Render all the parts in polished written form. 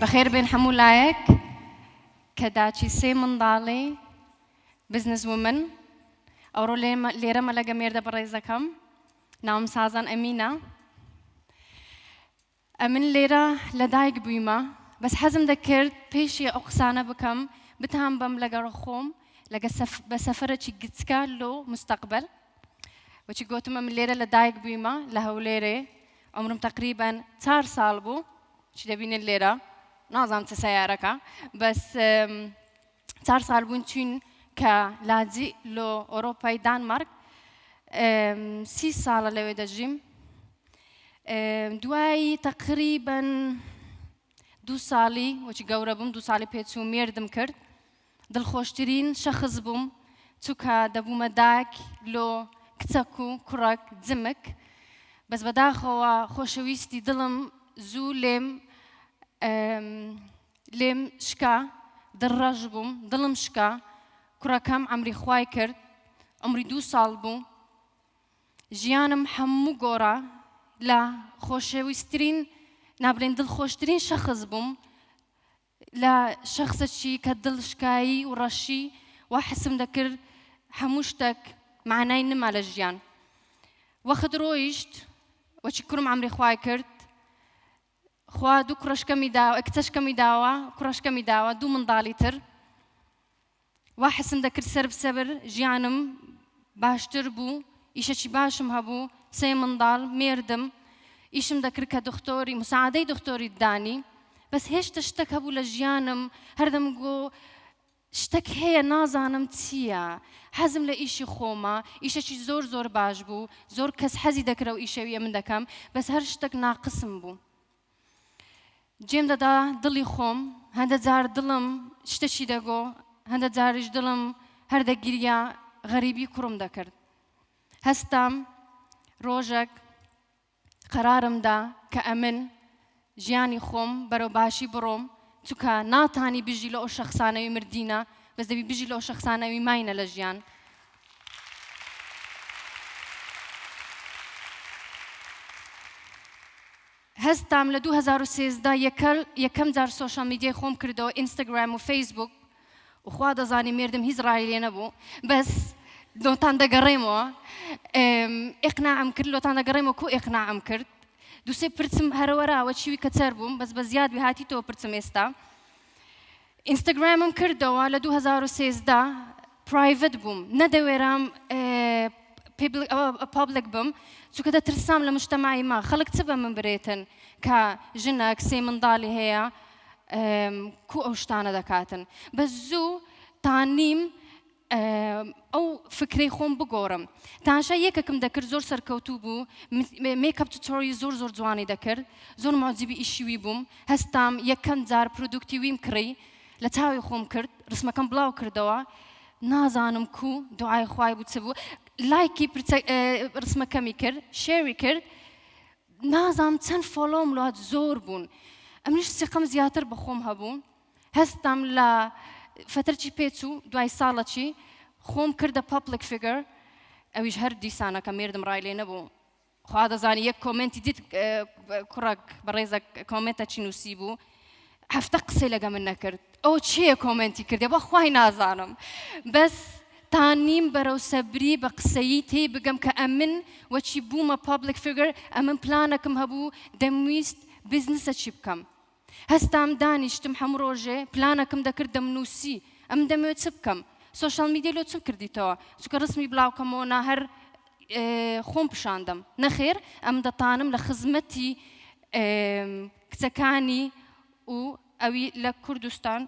بەخێر بێن هەموو لایەک کە داچی سێ منداڵی business woman ئەوڕۆ لێرەمە لەگە مێردە بەڕێزەکەم ناوم سازان ئەمینە. ئەمن لێرە لەدایک بوویمە بەس حەزم دەکرد پێشی ئەو قسانە بکەم بتان بەم لەگەڕ خۆم لەگە بە سەفەرەکی گچکە لۆ مستەقبەل. وەچی گۆتم ئەمن لێرە لەدایک بوویمە لە هەولێرێ عومرم تەقریبەن 4 ساڵ بوو. چی دەبینن لێرە نازانم چ سەیارەکە بەس 4 ساڵ بوون چوین کە لاجی لۆ ئەوروپای دانمارک 30 ساڵە لەوێ دەژیم. دوای تەقریبەن 2 ساڵی وەچی گەورە بووم 2 ساڵی پێچوو مێردم کرد. دڵخۆشترین شەخص بووم چونکە دەبوومە داک لۆ کچەک و کوڕک جمک. بەس بەداخەوە خۆشەویستی دڵم زوو لێم شکا، دڵڕەش بووم، دڵم شکا. کوڕەکەم عەمری خوای کرد، عمری 2 ساڵ بوو. ژیانم هەموو گۆڕا لە خۆشەویستترین نابڵێن دڵخۆشترین شەخص بووم لە شەخصەکی کە دڵشکایی و ڕەشی و حسم دەکرد هەموو شتێک معنای نما لە ژیان. وەخت ڕۆیشت وەچی کوڕم عەمری خوای کرد، خوا دوو کوڕەشکەمی داوە، کچەشکەمی داوە، کوڕەشکەمی داوە، دوو منداڵی تر. وا حسم دەکرد سەر بسەبر ژیانم باشتر بوو، ئیشەکی باشم هەبوو، سێ منداڵ، مێردم، ئیشم دەکرد کە دکتۆری مساعدەی دکتۆری دانی. بەس هێشتا شتێک هەبوو لە ژیانم هەردەم گۆ شتێک هەیە نازانم چییە. حەزم لە ئیشی خۆمە، ئیشەکی زۆر زۆر باش بوو، زۆر کەس حەزی دەکرد و ئیشەویە من دەکەم، بەس هەر شتێک ناقسم بوو. جێم دەدا دڵی خۆم، هەندە جار دڵم شتەکی دەگۆ، هەندە جاریش دڵم هەر دەگیریا غەریبی کوڕم دەکرد. هەستام ڕۆژێک قەرارمدا کە ئەمن ژیانی خۆم بەرەو باشی بڕۆم، چونکە ناتانی بژی لە ئەو شەخسانەوی مردینە، بەس دەبی بژی لە ئەو شەخسانەوی ماینە لە ژیان. هەستام لە 2013 یەکەم جار social media ی خۆم کردەوە، ئینستاگرام و فەیسبوک، و خوا دەزانی مێردم هیچ ڕای لێ نەبوو، بەس لۆتان دەگەڕێمەوە ئیقناعم کرد، لۆتان دەگەڕێمەوە کو ئیقناعم کرد. دووسێ پرچم هەرەوەراوە چیوی کەچەر بووم، بەس بە زیاد بهاتی تۆ پرچم ئێستا. ئینستاگرامم کردەوە لە 2013 private بووم، نەدەوێرام public بم، چونکە دەترسام لە مجتەمعی ما خەڵک چ بە من برێتن کە ژنەک سێ منداڵی هەیە کو ئەو شتانە دەکاتن. بەس زوو تانیم ئەو فکرەی خۆم بگۆڕم. تانشا یەکێکم دەکرد زۆر سەرکەوتوو بوو، makeup tutorial زۆر زۆر جوانی دەکرد، زۆر معجبی ئیشیوی بووم. هەستام یەکەم جار product ی ویم کڕی، لە چاوی خۆم کرد، ڕسمەکەم بڵاو کردەوە، نازانم کو دوعای خوای بوو چ بوو، لایکی ڕسمەکەمی کرد، share ی کرد، نازانم چەند follow م لات زۆر بوون. ئەمنیش سیقەم زیاتر بە خۆم هەبوو. هەستام لە فترچی پێچوو دوای ساڵەکی خۆم کردە public figure، ئەویش هەر دیسانەکە مێردم ڕای لێ نەبوو. خوا دەزانی یەک comment ی دیت کوڕک بەڕێزە comment ە چی نووسی بوو، هەفتە قسەی لەگە من نەکرد. ئەو چییە comment ی کردێ بە خوای نازانم. بەس تا نیم بەرەو سەبری بە قسەیی تێی بگەم کە ئەمن وەچی بوومە public figure، ئەمن پلانەکم هەبوو دەمویست بزنسە چی بکەم. هەستام دانیشتم هەموو ڕۆژێ پلانەکم دەکرد دەمنووسی ئەم دەمەوێت چ بکەم. social media لۆ چم کردیتەوە، چونکە ڕسمی بڵاوکەمەوە نا هەر خۆم پیشاندەم. نەخێر ئەم دەتانم لە خزمەتی کچەکانی و ئەوی لە کوردستان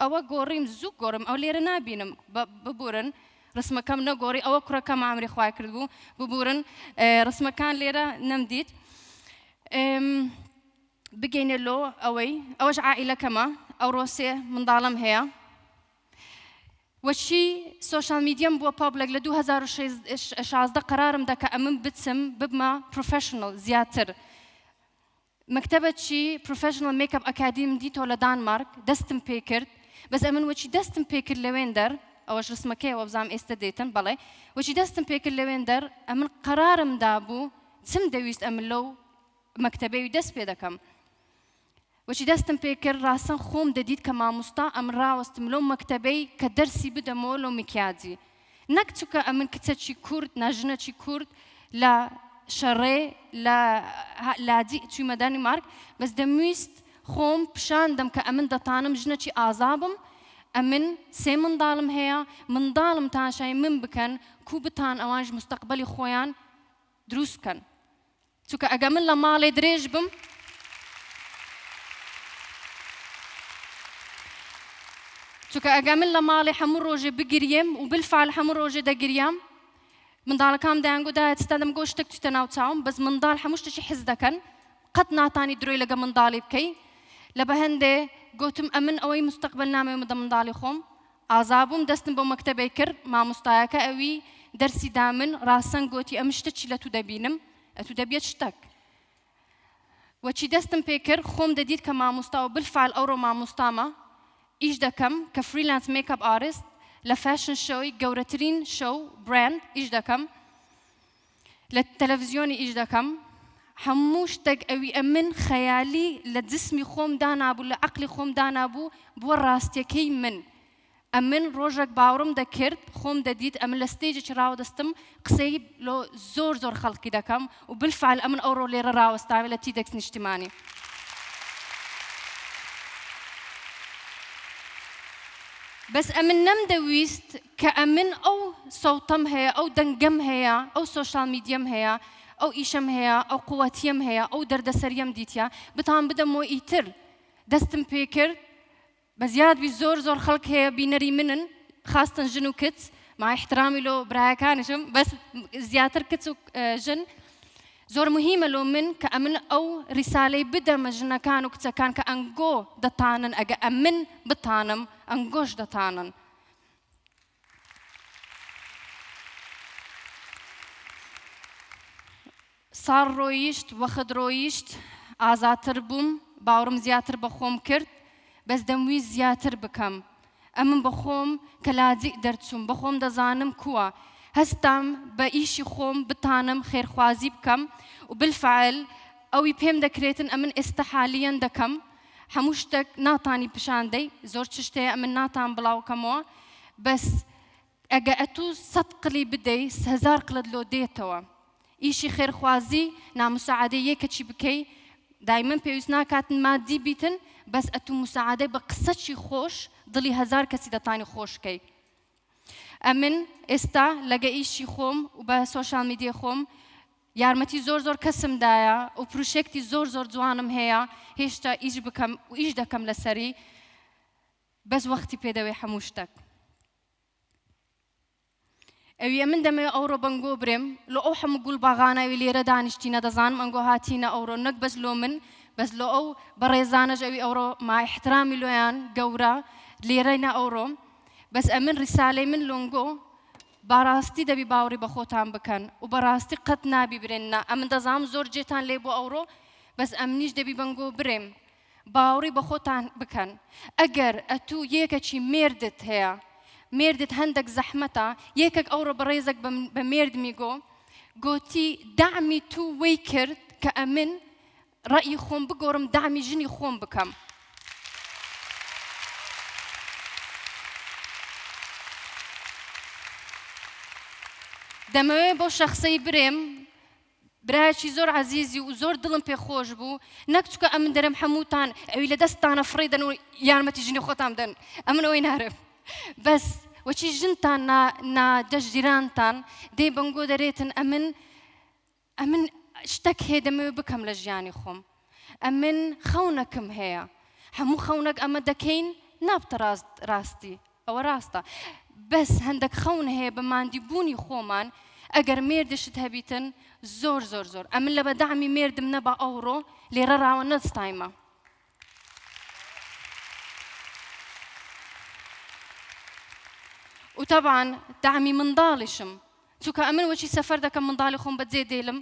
ئەوە گۆڕیم، زوو گۆڕم، ئەو لێرە نابینم، ببورن ڕسمەکەم نەگۆڕی، ئەوە کوڕەکەم عەمری خوای کرد بوو، ببورن ڕسمەکان لێرە نەمدیت. بگەینە لۆ ئەوەی ئەوەش عائیلەکەمە، ئەو ڕۆسێ منداڵم هەیە. وەچی social media م بووە public لە 2016 قەرارم دا کە ئەمن بچم ببمە professional زیاتر. مەکتەبەکی professional makeup academy م دیتەوە لە دانمارک، دەستم پێ کرد. بەس ئەمن وەچی دەستم پێ کرد لەوێن دەر، ئەوەش ڕسمەکەیەوە بزانم ئێستا دێتن، بەڵێ وەچی دەستم پێ کرد لەوێن دەر، ئەمن قەرارم دابوو چم دەویست ئەمن لەو مەکتەبەی دەست پێ دەکەم. وەچی دەستم پێ کرد ڕاستەن خۆم دەدیت کە ماموستا ئەمن ڕاوەستم لەو مەکتەبەی کە دەرسی بدەمەوە لۆ میکیاجی نەک چونکە ئەمن کچەکی کورد نا ژنەکی کورد لە شەڕێ لە لاجی چویمە دانیمارک بەس دەمویست خۆم پیشان دەم کە ئەمن دەتانم ژنەکی ئازابم ئەمن سێ منداڵم هەیە منداڵم تاشای من بکەن کو بتان ئەوانش مستەقبەلی خۆیان دروست بکەن چونکە ئەگە من لە ماڵێ درێژ بم چونکە ئەگە من لە ماڵێ هەموو ڕۆژێ بگریێم و بالفعل هەموو ڕۆژێ دەگریام منداڵەکام دەیانگو دایە چتە دەمگۆ شتێک چیتە ناو چاوم بەس منداڵ هەموو شتێکی حز دەکەن قەت ناتانی درۆی لەگە منداڵی بکەی لە بە هەندێ گوتم ئەمن ئەوەی مستقبل نامەوێ مدە منداڵی خۆم ئازا بووم دەستم بۆ مەکتەبەی کرد مامۆستایەکە ئەوی دەرسی دا من ڕاسەن گۆتی ئەمن شتە چی لە تو دەبینم ئەتو دەبیە شتەک وەچی دەستم پێ کرد خۆم دەدیت کە مامۆستا و بالفعل ئەوڕۆ مامۆستامە ئیش دەکەم کە freelance makeup artist لە fashion show ی گەورەترین show brand ئیش دەکەم لە تەلەفزیۆنی ئیش دەکەم هەموو شتێک ئەوی ئەمن خەیالی لە جسمی خۆم دانابوو لە عەقلی خۆم دانابوو بووە ڕاستیەکەی من ئەمن ڕۆژێک باوڕم دەکرد خۆم دەدیت ئەمن لە stage ێکی ڕاوەدەستم قسەی لۆ زۆر زۆر خەڵکی دەکەم و بالفعل ئەمن ئەوڕۆ لێرە ڕاوەستاوێ لە TEDx نیشتیمانی. بەس ئەمن نەمدەویست کە ئەمن ئەو سەوتەم هەیە، ئەو دەنگەم هەیە، ئەو social media م هەیە، ئەو ئیشەم هەیە، ئەو قوەتیەم هەیە، ئەو دەردەسەریەم دیتیە، بتان بدەمەوە ئیتر دەستم پێکرد بە زیاد بی زۆر زۆر خەڵک هەیە بینەری منن خاستن ژن و کچ مع احترامی لۆ برایەکانشم بەس زیاتر کچ و ژن زۆر مهمە لۆ من کە ئەمن ئەو ریسالەی بدەمە ژنەکان و کچەکان کە ئەنگۆ دەتانن ئەگە ئەمن بتانم ئەنگۆش دەتانن. ساڵ ڕۆیشت، وەخت ڕۆیشت، ئازاتر بووم، باوڕم زیاتر بە خۆم کرد، بەس دەمویست زیاتر بکەم. ئەمن بە خۆم کە لاجیء دەرچووم، بە خۆم دەزانم کووە. هەستام بە ئیشی خۆم بتانم خێرخوازی بکەم و بالفعل ئەوی پێم دەکرێتن ئەمن ئێستە حالیەن دەکەم. هەموو شتەک ناتانی پیشان دەی، زۆر چشت هەیە ئەمن ناتان بڵاو کەمەوە، بەس ئەگە ئەتوو سەت قلی بدەی هزار قلت لۆ دێتەوە ئیشی خێرخوازی نا مساعدەی یەکەکی بکەی دایمەن پێویست ناکاتن مادی بیتن بەس ئەتوو مساعدەی بە قسەکی خۆش دڵی هزار کەسی دەتانی خۆش کەی ئەمن ئێستا لەگە ئیشی خۆم و بە social media ی خۆم یارمەتی زۆر زۆر کەسم دایە و پروشێکتی زۆر زۆر جوانم هەیە هێشتا ئیش بکەم و ئیش دەکەم لەسەری بەس وەختی پێدەوێ هەموو شتەک. ئەویە من دەمەوێ ئەوڕۆ بەنگۆ برێم لۆ ئەو حەموو گوڵ باغانەوی لێرە دانیشتینە دەزانم ئەنگۆ هاتینە ئەوڕۆ نەک بەس لۆ من بەس لۆ ئەو بەڕێزانەش ئەوی ئەوڕۆ مع احترامی لۆیان گەورە لێرەینە ئەوڕۆ بەس ئەمن ڕیسالەی من لۆنگۆ باڕاستی دەبی باوڕی بە خۆتان بکەن و بەڕاستی قەت نابی برێن نا ئەمن دەزانم زۆر جێتان لێ بۆ ئەوڕۆ بەس ئەمنیش دەبی بەنگۆ برێم باوڕی بە خۆتان بکەن ئەگەر ئەتوو یەکەکی مێردت هەیە مێردت هەندەک زەحمەتە یەکەک ئەوڕۆ بەڕێزەک بە مێردمی گۆ گۆتی دەعمی توو وەی کرد کە ئەمن ڕەئی خۆم بگۆڕم دەعمی ژنی خۆم بکەم. دەمەوێ بۆ شەخسەی برێم برایەکی زۆر عەزیزی و زۆر دڵم پێ خۆش بوو نەک چونکە ئەمن دەرێم حەمووتان ئەوی لە دەستتانە فڕێ دەن و یارمەتی ژنی خۆتان بدەن ئەمن ئەوەی نارێم بەس وەچی ژنتان نا نا دەشدیرانتان دێ بەنگۆ دەرێتن ئەمن ئەمن شتەک هەیە دەمەوێ بکەم لە ژیانی خۆم ئەمن خەونەکم هەیە هەموو خەونەک ئەمە دەکەین نابتە ڕاست ڕاستی ئەوە ڕاستە بەس هەندەک خەون هەیە بە ماندی بوونی خۆمان ئەگەر مێردشت هەبیتن زۆر زۆر زۆر ئەمن لە بە دەعمی مێردم نەبا ئەوڕۆ لێرە ڕاوە نەستایمە. و تەبعەن دەعمی منداڵیشم چونکە ئەمن وەچی سەفەر دەکەم منداڵی خۆم بەجێ دێلم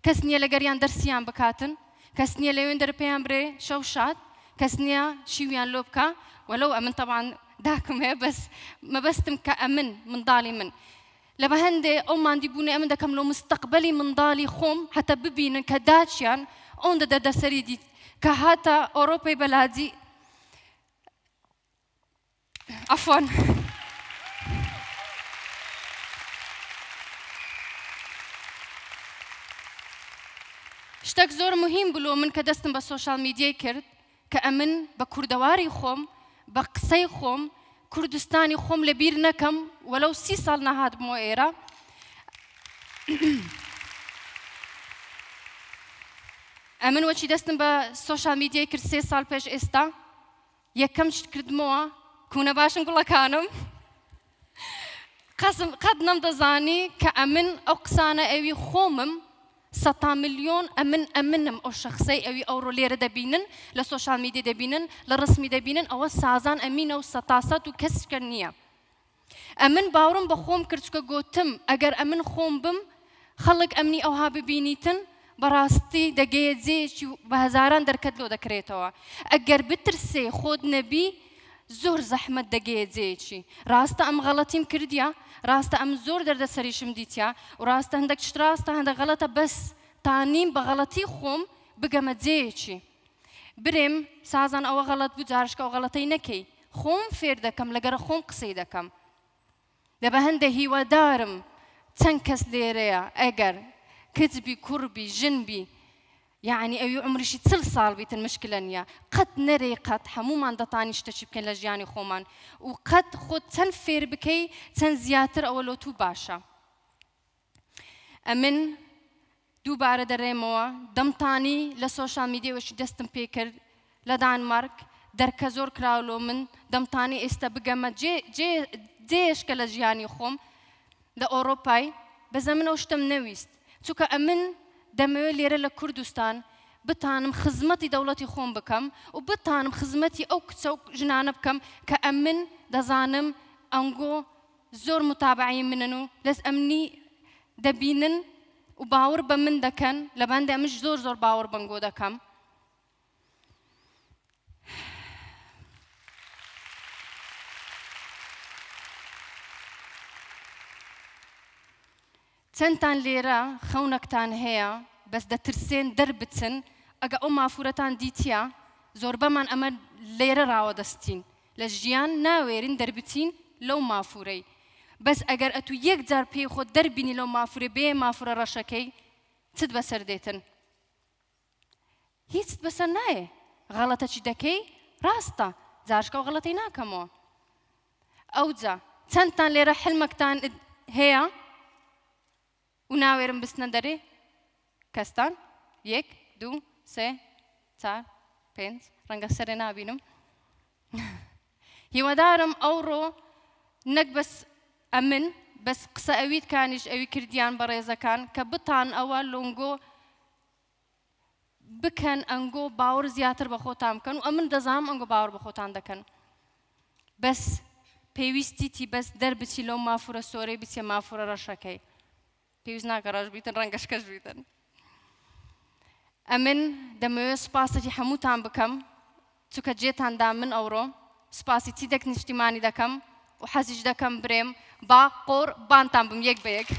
کەس نییە لەگەریان دەرسیان بکاتن کەس نییە لەوێن دەر پێیان برێ شەو شاد کەس نییە شیویان لۆ بکا وەلەو ئەمن تەبعەن داکم هەیە بەس مەبەستم کە ئەمن منداڵی من لە بە هەندێ ئەو ماندی بوونە ئەمن دەکەم لۆ مستەقبەلی منداڵی خۆم هەتا ببینن کە داچیان ئەوەندە دەردەسەری دیت. کە هاتە ئۆرۆپەی بەلادی عەفوەن. شتەک زۆر موهیم بوو لۆ من کە دەستم بە سۆشیال میدیای کرد کە ئەمن بە کوردەواری خۆم بە قسەی خۆم کوردستانی خۆم لە بیر نەکەم وەلەو 30 ساڵ نەهاتبمەوە ئێرە. ئەمن وەچی دەستم بە سۆشیال میدیای کرد 3 ساڵ پێش ئێستا یەکەم شت کردمەوە کونە باشن گوڵەکانم قەسم قەت نەمدەزانی کە ئەمن ئەو قسانە ئەوی خۆمم سەتا ملیۆن ئەمن ئەمنم ئەو شەخسەی ئەوی ئەوڕۆ لێرە دەبینن لە سۆشیال میدیا دەبینن لە ڕسمی دەبینن ئەوە سازان ئەمینە و سەتاسەت و کەسکە نییە. ئەمن باوڕم بە خۆم کرد چکە گۆتم ئەگەر ئەمن خۆم بم خەڵک ئەمنی ئەوها ببینیتن بەڕاستی دەگەیە جێیەکی و بە هەزاران دەرکەت لۆ دەکرێتەوە ئەگەر بترسێ خۆت نەبی زۆر زەحمەت دەگەیە جێیەکی ڕاستە ئەم غەڵەتیم کردیە ڕاستە ئەم زۆر دەردەسەریشم دیتیە و ڕاستە هەندەک شت ڕاستە هەندەک غەڵەتە بەس تا نیم بە غەڵەتی خۆم بگەمە جێیەکی برێم سازان ئەوە غەڵەت بوو جارشکە ئەو غەڵەتەی نەکەی خۆم فێر دەکەم لەگەرە خۆم قسەی دەکەم دە بە هەندە هیوادارم چەند کەس لێرەیە ئەگەر کچ بی کوڕ بی ژن بی یەعنی ئەوی عومریشی 40 ساڵ بیتن مشکلە نییە قەت نەرێی قەت هەموومان دەتانی شتەکی بکەین لە ژیانی خۆمان و قەت خۆت چەند فێر بکەی چەند زیاتر ئەوە لۆ تو باشە ئەمن دووبارە دەرێمەوە دەمتانی لە سۆشیال میدیای وەکی دەستم پێ کرد لە دانمارک دەرکە زۆر کراو لۆ من دەمتانی ئێستا بگەمە جێ جێ جێیەشکە لە ژیانی خۆم لە ئۆرۆپای بەس ئەمن ئەو شتەم نەویست چونکە ئەمن دەمەوێت لێرە لە کوردستان بتانم خزمەتی دەوڵەتی خۆم بکەم و بتانم خزمەتی ئەو کچە و ژنانە بکەم کە ئەمن دەزانم ئەنگۆ زۆر متابەعەی منن و لەس ئەمنی دەبینن و باوڕ بە من دەکەن لە بەندێ ئەمنش زۆر زۆر باوەڕ بەنگۆ دەکەم. چەندتان لێرە خەونەکتان هەیە بەس دەترسێن دەربچن ئەگە ئەو مافورەتان دیتیە زۆربەمان ئەمە لێرە ڕاوەدەستین لە ژیان ناوێرین دەربچین لەو مافورەی بەس ئەگەر ئەتوو یەک جار پێی خۆت دەربینی لەو مافورەی بێ مافورە ڕەشەکەی چت بەسەر دێتن هیچت بەسەر نایێ غەڵەتەکی دەکەی ڕاستە جارشکە ئەو غەڵەتەی ناکەمەوە ئەوجا چەندتان لێرە حلمەکتان هەیە و ناوێرم بچنە دەرێ کەستان یەک دوو سێ چار پێنج ڕەنگە سەرێ نابینم هیوادارم ئەوڕۆ نەک بەس ئەمن بەس قسە ئەویت کانیش ئەوی کردیان بەڕێزەکان کە بتان ئەوە لۆنگۆ بکەن ئەنگۆ باوەڕ زیاتر بە خۆتان بکەن و ئەمن دەزانم ئەنگۆ باوەڕ بە خۆتان دەکەن بەس پێویستیتی بەس دەربچی لەو مافورە سۆرەی بچێ مافورە ڕەشەکەی پێویست ناکە ڕەش بیتن ڕەنگەش کەش بیتن ئەمن دەمەوێت سوپاسێکی هەمووتان بکەم چونکە جێتان دا من ئەوڕۆ سوپاسی تیدەک نیشتیمانی دەکەم و حەزیش دەکەم برێم با قۆر بانتان بم یەک بە یەک.